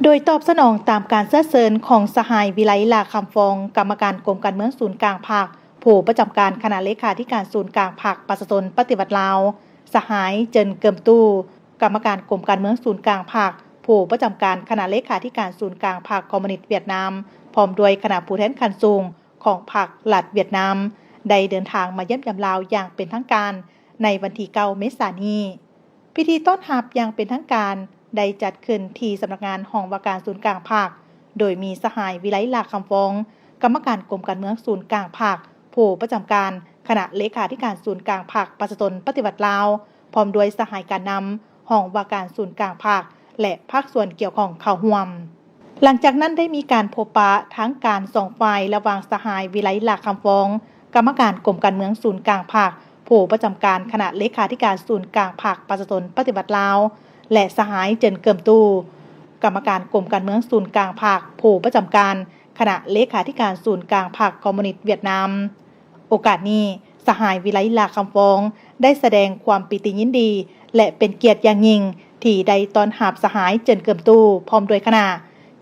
ໂດຍຕອບສະໜອງຕາມການເຊື້ອເຊີນຂອງສະຫາຍ ວິໄລ ຫຼ້າຄຳຟອງ, ກຳມະການກົມການເມືອງສູນກາງພັກ, ຜູ້ປະຈຳການຄະນະເລຂາທິການສູນກາງພັກປະຊາຊົນປະຕິວັດລາວ, ສະຫາຍ ເຈີນ ເກີມຕູ້, ກຳມະການກົມການເມືອງສູນກາງພັກ, ຜູ້ປະຈຳການຄະນະເລຂາທິການສູນກາງພັກຄອມມູນິດຫວຽດນາມ, ພ້ອມດ້ວຍຄະນະຜູ້ແທນຂັ້ນສູງຂອງພັກລັດຫວຽດນາມ ໄດ້ເດີນທາງມາຢ້ຽມຢາມລາວຢ່າງເປັນທາງການໃນວັນທີເກົ້າ ເມສານີ້. ພິທີຕ້ອນຮັບຢ່າງເປັນທາງການໄດ້ຈັດຂຶ້ນທີ່ສຳນັກງານຫ້ອງວ່າການສູນກາງພັກ, ໂດຍມີສະຫາຍ ວິໄລ ຫຼ້າຄຳຟອງ, ກຳມະການກົມການເມືອງສູນກາງພັກ, ຜູ້ປະຈຳການຄະນະເລຂາທິການສູນກາງພັກປະຊາຊົນປະຕິວັດລາວ, ພ້ອມດ້ວຍສະຫາຍການນຳຫ້ອງວ່າການສູນກາງພັກ ແລະ ພາກສ່ວນກ່ຽວຂ້ອງເຂົ້າຮ່ວມ. ຫຼັງຈາກນັ້ນໄດ້ມີການພົບປະທາງການສອງຝ່າຍ ລະຫວ່າງສະຫາຍ ວິໄລ ຫຼ້າຄຳຟອງ, ກຳມະການກົມການເມືອງສູນກາງພັກ, ຜູ້ປະຈຳການຄະນະເລຂາທິການສູນກາງພັກປະຊາຊົນປະຕິວັດລາວ ແລະ ສະຫາຍ ເຈີນ ເກີມຕູ້, ກຳມະການກົມການເມືອງສູນກາງພັກ, ຜູ້ປະຈຳການຄະນະເລຂາທິການສູນກາງພັກຄອມມູນິດຫວຽດນາມ. ໂອກາດນີ້, ສະຫາຍ ວິໄລ ຫຼ້າຄຳຟອງ ໄດ້ສະແດງຄວາມປີຕິຍິນດີ ແລະ ເປັນກຽດຢ່າງຍິ່ງທີ່ໄດ້ຕ້ອນຮັບສະຫາຍ ເຈີນ ເກີມຕູ້ ພ້ອມດ້ວຍຄະນະ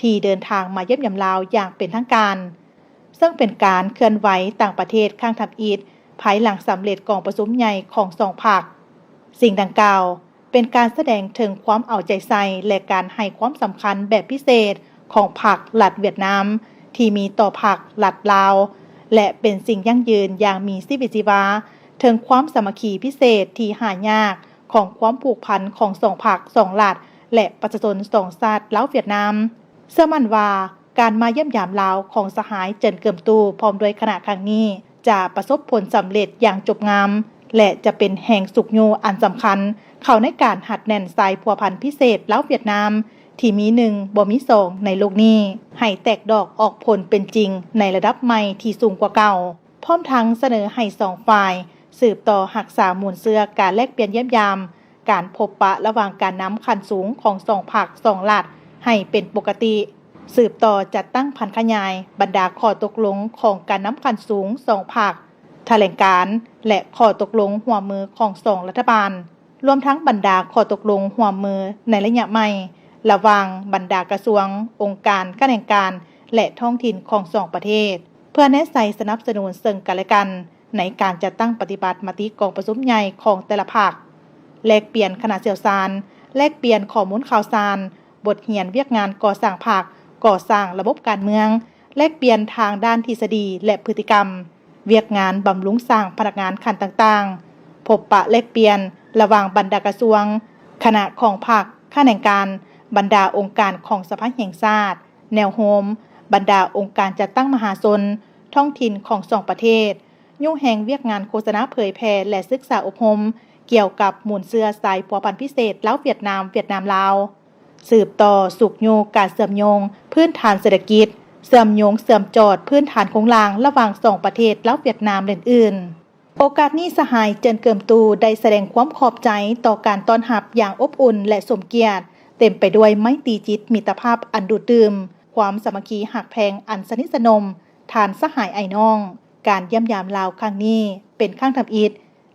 ທີ່ເດີນທາງມາຢ້ຽມຢາມລາວຢ່າງເປັນທາງການ, ເຊິ່ງເປັນການເຄື່ອນໄຫວຕ່າງປະເທດຄັ້ງທຳອິດ ພາຍຫຼັງສຳເລັດກອງປະຊຸມໃຫຍ່ຂອງສອງພັກ. ສິ່ງດັ່ງກ່າວ ເປັນການສະແດງເຖິງຄວາມເອົາໃຈໃສ່ ແລະ ການໃຫ້ຄວາມສຳຄັນແບບພິເສດຂອງພັກລັດຫວຽດນາມ ທີ່ມີຕໍ່ພັກລັດລາວ ແລະ ເປັນສິ່ງຢັ້ງຢືນຢ່າງມີຊີວິດຊີວາ ເຖິງຄວາມສາມັກຄີພິເສດທີ່ຫາຍາກຂອງຄວາມຜູກພັນຂອງສອງພັກ, ສອງລັດ ແລະ ປະຊາຊົນສອງຊາດລາວຫວຽດນາມ. ເຊື່ອໝັ້ນວ່າ ການມາຢ້ຽມຢາມລາວຂອງສະຫາຍ ເຈີນ ເກີມຕູ້ ພ້ອມດ້ວຍຄະນະຄັ້ງນີ້ ຈະປະສົບຜົນສຳເລັດຢ່າງຈົບງາມ ແລະ ຈະເປັນແຮງຊຸກຍູ້ອັນສຳຄັນເຂົ້າໃນການຮັດແໜ້ນສາຍພົວພັນພິເສດລາວຫວຽດນາມ ທີ່ມີໜຶ່ງບໍ່ມີສອງໃນໂລກນີ້ ໃຫ້ແຕກດອກອອກຜົນເປັນຈິງໃນລະດັບໃໝ່ທີ່ສູງກວ່າເກົ່າ, ພ້ອມທັງສະເໜີໃຫ້ສອງຝ່າຍສືບຕໍ່ຮັກສາມູນເຊື້ອການແລກປ່ຽນຢ້ຽມຢາມ, ການພົບປະລະຫວ່າງການນຳຂັ້ນສູງຂອງສອງພັກສອງລັດໃຫ້ເປັນປົກກະຕິ, ສືບຕໍ່ຈັດຕັ້ງຜັນຂະຫຍາຍບັນດາຂໍ້ຕົກລົງຂອງການນຳຂັ້ນສູງສອງພັກ, ຖະແຫຼງການ ແລະ ຂໍ້ຕົກລົງຮ່ວມມືຂອງສອງລັດຖະບານ, ລວມທັງບັນດາຂໍ້ຕົກລົງຮ່ວມມືໃນໄລຍະໃໝ່ ລະຫວ່າງບັນດາກະຊວງ, ອົງການ, ຂະແໜງການ ແລະ ທ້ອງຖິ່ນຂອງສອງປະເທດ, ເພື່ອແນໃສ່ສະໜັບສະໜູນເຊິ່ງກັນແລະກັນ ໃນການຈັດຕັ້ງປະຕິບັດມະຕິກອງປະຊຸມໃຫຍ່ຂອງແຕ່ລະພັກ, ແລກປ່ຽນຄະນະຊ່ຽວຊານ, ແລກປ່ຽນຂໍ້ມູນຂ່າວສານ, ບົດຮຽນວຽກງານກໍ່ສ້າງພັກ, ກໍ່ສ້າງລະບົບການເມືອງ, ແລກປ່ຽນທາງດ້ານທິດສະດີ ແລະ ພຶດຕິກຳ, ວຽກງານບຳລຸງສ້າງພະນັກງານຂັ້ນຕ່າງໆ, ພົບປະແລກປ່ຽນລະຫວ່າງບັນດາກະຊວງ, ຄະນະຂອງພັກ, ຂະແໜງການ, ບັນດາອົງການຂອງສະພາແຫ່ງຊາດ, ແນວໂຮມ, ບັນດາອົງການຈັດຕັ້ງມະຫາຊົນ, ທ້ອງຖິ່ນຂອງສອງປະເທດ, ຍູ້ແຮງວຽກງານໂຄສະນາເຜີຍແຜ່ ແລະ ສຶກສາອົບຮົມ ກ່ຽວກັບມູນເຊື້ອສາຍພົວພັນພິເສດລາວຫວຽດນາມ, ຫວຽດນາມ-ລາວ, ສືບຕໍ່ຊຸກຍູ້ການເຊື່ອມໂຍງພື້ນຖານເສດຖະກິດ, ເຊື່ອມໂຍງເຊື່ອມຈອດພື້ນຖານໂຄງລ່າງລະຫວ່າງສອງປະເທດລາວຫວຽດນາມ ແລະ ອື່ນໆ. ໂອກາດນີ້ ສະຫາຍ ເຈີນ ເກີມຕູ ໄດ້ສະແດງຄວາມຂອບໃຈຕໍ່ການຕ້ອນຮັບຢ່າງອົບອຸ່ນ ແລະ ສົມກຽດ, ເຕັມໄປດ້ວຍໄມຕີຈິດມິດຕະພາບອັນດູດດື່ມ, ຄວາມສາມັກຄີຮັກແພງອັນສະໜິດສະໜົມ, ທ່ານສະຫາຍອ້າຍນ້ອງ. ການຢ້ຽມຢາມລາວຄັ້ງນີ້ເປັນຄັ້ງທຳອິດ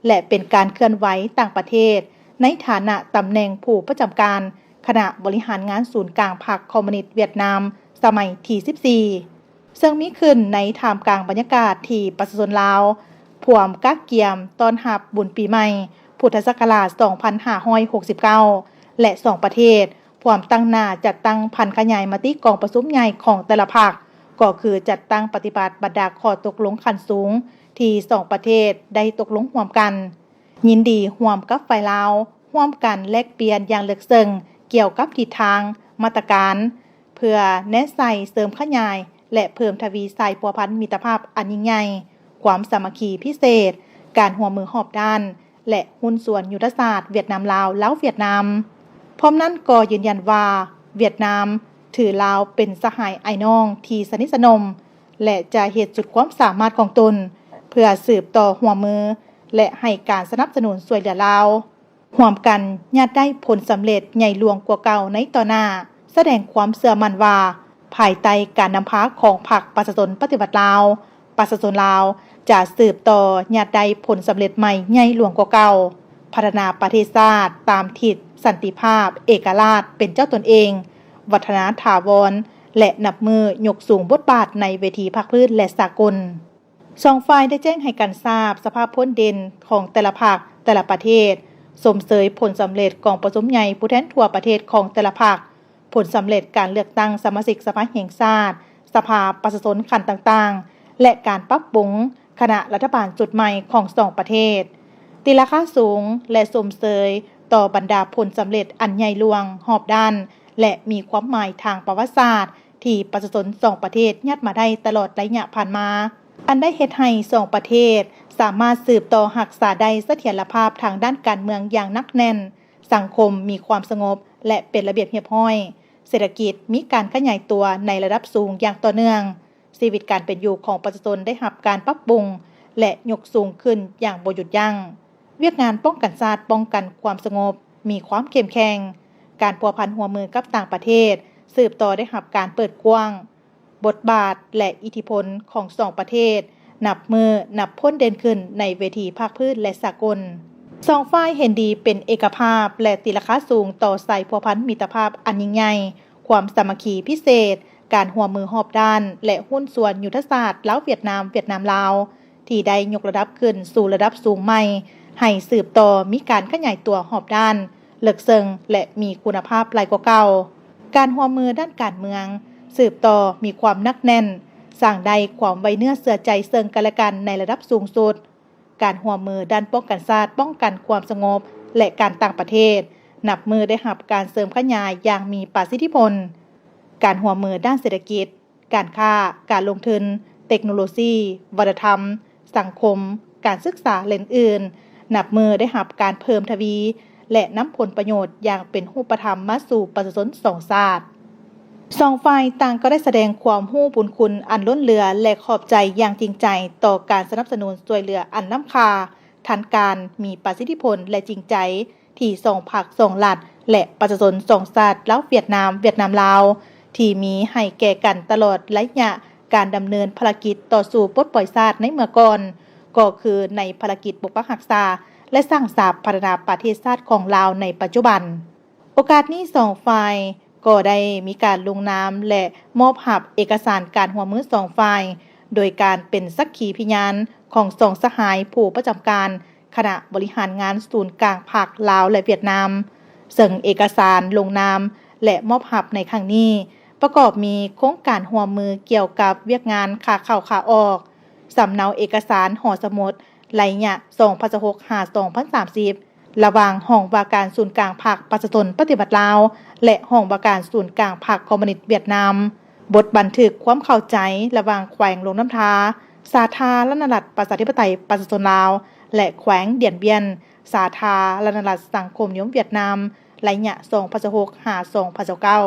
ແລະ ເປັນການເຄື່ອນໄຫວຕ່າງປະເທດ ໃນຖານະຕຳແໜ່ງຜູ້ປະຈຳການຄະນະບໍລິຫານງານສູນກາງພັກຄອມມູນິດຫວຽດນາມ ສະໄໝທີສິບສີ່ ເຊິ່ງມີຂຶ້ນໃນທ່າມກາງບັນຍາກາດທີ່ປະຊາຊົນລາວພວມກະກຽມຕ້ອນຮັບບຸນປີໃໝ່ພຸດທະສັກກະລາດສອງພັນຫ້າຮ້ອຍຫົກສິບເກົ້າ ແລະ ສອງປະເທດ ພວມຕັ້ງໜ້າຈັດຕັ້ງຜັນຂະຫຍາຍມະຕິກອງປະຊຸມໃຫຍ່ຂອງແຕ່ລະພັກ, ກໍຄືຈັດຕັ້ງປະຕິບັດບັນດາຂໍ້ຕົກລົງຂັ້ນສູງທີ່ສອງປະເທດໄດ້ຕົກລົງຮ່ວມກັນ, ຍິນດີຮ່ວມກັບຝ່າຍລາວ ຮ່ວມກັນແລກປ່ຽນຢ່າງເລິກເຊິ່ງກ່ຽວກັບທິດທາງ, ມາດຕະການ ເພື່ອແນໃສ່ເສີມຂະຫຍາຍ ແລະ ເພີ່ມທະວີສາຍພົວພັນມິດຕະພາບອັນຍິ່ງໃຫຍ່, ຄວາມສາມັກຄີພິເສດ, ການຮ່ວມມືຮອບດ້ານ ແລະ ຫຸ້ນສ່ວນຍຸດທະສາດຫວຽດນາມ-ລາວ, ລາວ-ຫວຽດນາມ. ພ້ອມນັ້ນກໍຢືນຢັນວ່າ ຫວຽດນາມຖືລາວເປັນສະຫາຍອ້າຍນ້ອງທີ່ສະໜິດສະໜົມ ແລະ ຈະເຮັດສຸດຄວາມສາມາດຂອງຕົນ ເພື່ອສືບຕໍ່ຮ່ວມມື ແລະ ໃຫ້ການສະໜັບສະໜູນຊ່ວຍເຫຼືອລາວ. ຮ່ວມກັນຍາດໄດ້ຜົນສຳເລັດໃຫຍ່ຫຼວງກວ່າເກົ່າໃນຕໍ່ໜ້າ, ສະແດງຄວາມເຊື່ອໝັ້ນວ່າ ພາຍໃຕ້ການນຳພາຂອງພັກປະຊາຊົນປະຕິວັດລາວ, ປະຊາຊົນລາວຈະສືບຕໍ່ຍາດໄດ້ຜົນສຳເລັດໃໝ່ໃຫຍ່ຫຼວງກວ່າເກົ່າ, ພັດທະນາປະເທດຊາດຕາມທິດສັນຕິພາບ, ເອກະລາດເປັນເຈົ້າຕົນເອງ, ວັດທະນາຖາວອນ ແລະ ນັບມື້ຍົກສູງບົດບາດໃນເວທີພາກພື້ນ ແລະ ສາກົນ. ສອງຝ່າຍໄດ້ແຈ້ງໃຫ້ກັນຊາບສະພາບພົ້ນເດັ່ນຂອງແຕ່ລະພັກ, ແຕ່ລະປະເທດ, ຊົມເຊີຍຜົນສຳເລັດກອງປະຊຸມໃຫຍ່ຜູ້ແທນທົ່ວປະເທດຂອງແຕ່ລະພັກ, ຜົນສຳເລັດການເລືອກຕັ້ງສະມາຊິກສະພາແຫ່ງຊາດ, ສະພາປະຊາຊົນຂັ້ນຕ່າງໆ ແລະ ການປັບປຸງຄະນະລັດຖະບານຊຸດໃໝ່ຂອງສອງປະເທດ, ຕີລາຄາສູງ ແລະ ຊົມເຊີຍຕໍ່ບັນດາຜົນສຳເລັດອັນໃຫຍ່ຫຼວງຮອບດ້ານ ແລະ ມີຄວາມໝາຍທາງປະຫວັດສາດ ທີ່ປະຊາຊົນສອງປະເທດຍາດມາໄດ້ຕະຫຼອດໄລຍະຜ່ານມາ, ອັນໄດ້ເຮັດໃຫ້ສອງປະເທດສາມາດສືບຕໍ່ຮັກສາໄດ້ສະຖຽນລະພາບທາງດ້ານການເມືອງຢ່າງໜັກແໜ້ນ, ສັງຄົມມີຄວາມສະຫງົບ ແລະ ເປັນລະບຽບຮຽບຮ້ອຍ, ເສດຖະກິດມີການຂະຫຍາຍຕົວໃນລະດັບສູງຢ່າງຕໍ່ເນື່ອງ, ຊີວິດການເປັນຢູ່ຂອງປະຊາຊົນໄດ້ຮັບການປັບປຸງ ແລະ ຍົກສູງຂຶ້ນຢ່າງບໍ່ຢຸດຢັ້ງ. ວຽກງານປ້ອງກັນຊາດ, ປ້ອງກັນຄວາມສະຫງົບມີຄວາມເຂັ້ມແຂງ, ການພົວພັນຮ່ວມມືກັບຕ່າງປະເທດ ສືບຕໍ່ໄດ້ຮັບການເປີດກວ້າງ, ບົດບາດ ແລະ ອິດທິພົນຂອງສອງປະເທດ ນັບມື້ນັບພົ້ນເດັ່ນຂຶ້ນໃນເວທີພາກພື້ນ ແລະ ສາກົນ. ສອງຝ່າຍເຫັນດີເປັນເອກະພາບ ແລະ ຕີລາຄາສູງຕໍ່ສາຍພົວພັນມິດຕະພາບອັນຍິ່ງໃຫຍ່, ຄວາມສາມັກຄີພິເສດ, ການຮ່ວມມືຮອບດ້ານ ແລະ ຫຸ້ນສ່ວນຍຸດທະສາດລາວ-ຫວຽດນາມ, ຫວຽດນາມ-ລາວ ທີ່ໄດ້ຍົກລະດັບຂຶ້ນສູ່ລະດັບສູງໃໝ່, ໃຫ້ສືບຕໍ່ມີການຂະຫຍາຍຕົວຮອບດ້ານ, ເລິກເຊິ່ງ ແລະ ມີຄຸນນະພາບຫຼາຍກວ່າເກົ່າ. ການຮ່ວມມືດ້ານການເມືອງ ສືບຕໍ່ມີຄວາມໜັກແໜ້ນ, ສ້າງໄດ້ຄວາມໄວ້ເນື້ອເຊື່ອໃຈເຊິ່ງກັນແລະກັນໃນລະດັບສູງສຸດ. ການຮ່ວມມືດ້ານປ້ອງກັນຊາດ, ປ້ອງກັນຄວາມສະຫງົບ ແລະ ການຕ່າງປະເທດ ນັບມື້ໄດ້ຮັບການເສີມຂະຫຍາຍຢ່າງມີປະສິດທິຜົນ. ການຮ່ວມມືດ້ານເສດຖະກິດ, ການຄ້າ, ການລົງທຶນ, ເຕັກໂນໂລຊີ, ວັດທະນະທຳ, ສັງຄົມ, ການສຶກສາ ແລະ ອື່ນໆ ນັບມື້ໄດ້ຮັບການເພີ່ມທະວີ ແລະ ນຳຜົນປະໂຫຍດຢ່າງເປັນຮູບປະທຳມາສູ່ປະຊາຊົນສອງຊາດ. ສອງຝ່າຍຕ່າງກໍໄດ້ສະແດງຄວາມຮູ້ບຸນຄຸນອັນລົ້ນເຫຼືອ ແລະ ຂອບໃຈຢ່າງຈິງໃຈຕໍ່ການສະໜັບສະໜູນຊ່ວຍເຫຼືອອັນລ້ຳຄ່າ, ທັນການ, ມີປະສິດທິຜົນ ແລະ ຈິງໃຈ ທີ່ສອງພັກສອງລັດ ແລະ ປະຊາຊົນສອງຊາດ ລາວ-ຫວຽດນາມ, ຫວຽດນາມ-ລາວ ທີ່ມີໃຫ້ແກ່ກັນຕະຫຼອດໄລຍະການດຳເນີນພາລະກິດຕໍ່ສູ້ປົດປ່ອຍຊາດໃນເມື່ອກ່ອນ, ກໍຄືໃນພາລະກິດປົກປັກຮັກສາ ແລະ ສ້າງສາພັດທະນາປະເທດຊາດຂອງລາວໃນປັດຈຸບັນ. ໂອກາດນີ້ສອງຝ່າຍກໍໄດ້ມີການລົງນາມ ແລະ ມອບຮັບເອກະສານການຮ່ວມມືສອງຝ່າຍ ໂດຍການເປັນສັກຂີພິຍານຂອງສອງສະຫາຍຜູ້ປະຈຳການຄະນະບໍລິຫານງານສູນກາງພັກລາວ ແລະ ຫວຽດນາມ, ເຊິ່ງເອກະສານລົງນາມ ແລະ ມອບຮັບໃນຄັ້ງນີ້ ປະກອບມີໂຄງການຮ່ວມມືກ່ຽວກັບວຽກງານຂາເຂົ້າຂາອອກ, ສຳເນົາເອກະສານຫໍສະໝຸດໄລຍະສອງພັນຊາວຫົກ ຫາ ສອງພັນສາມສິບ ລະຫວ່າງຫ້ອງວ່າການສູນກາງພັກປະຊາຊົນປະຕິວັດລາວ ແລະ ຫ້ອງວ່າການສູນກາງພັກຄອມມູນິດຫວຽດນາມ, ບົດບັນທຶກຄວາມເຂົ້າໃຈລະຫວ່າງແຂວງຫຼວງນ້ຳທາ ສາທາລະນະລັດປະຊາທິປະໄຕປະຊາຊົນລາວ ແລະ ແຂວງດຽນບຽນ ສາທາລະນະລັດສັງຄົມນິຍົມຫວຽດນາມ ໄລຍະສອງພັນຊາວຫົກ ຫາ ສອງພັນຊາວເກົ້າ.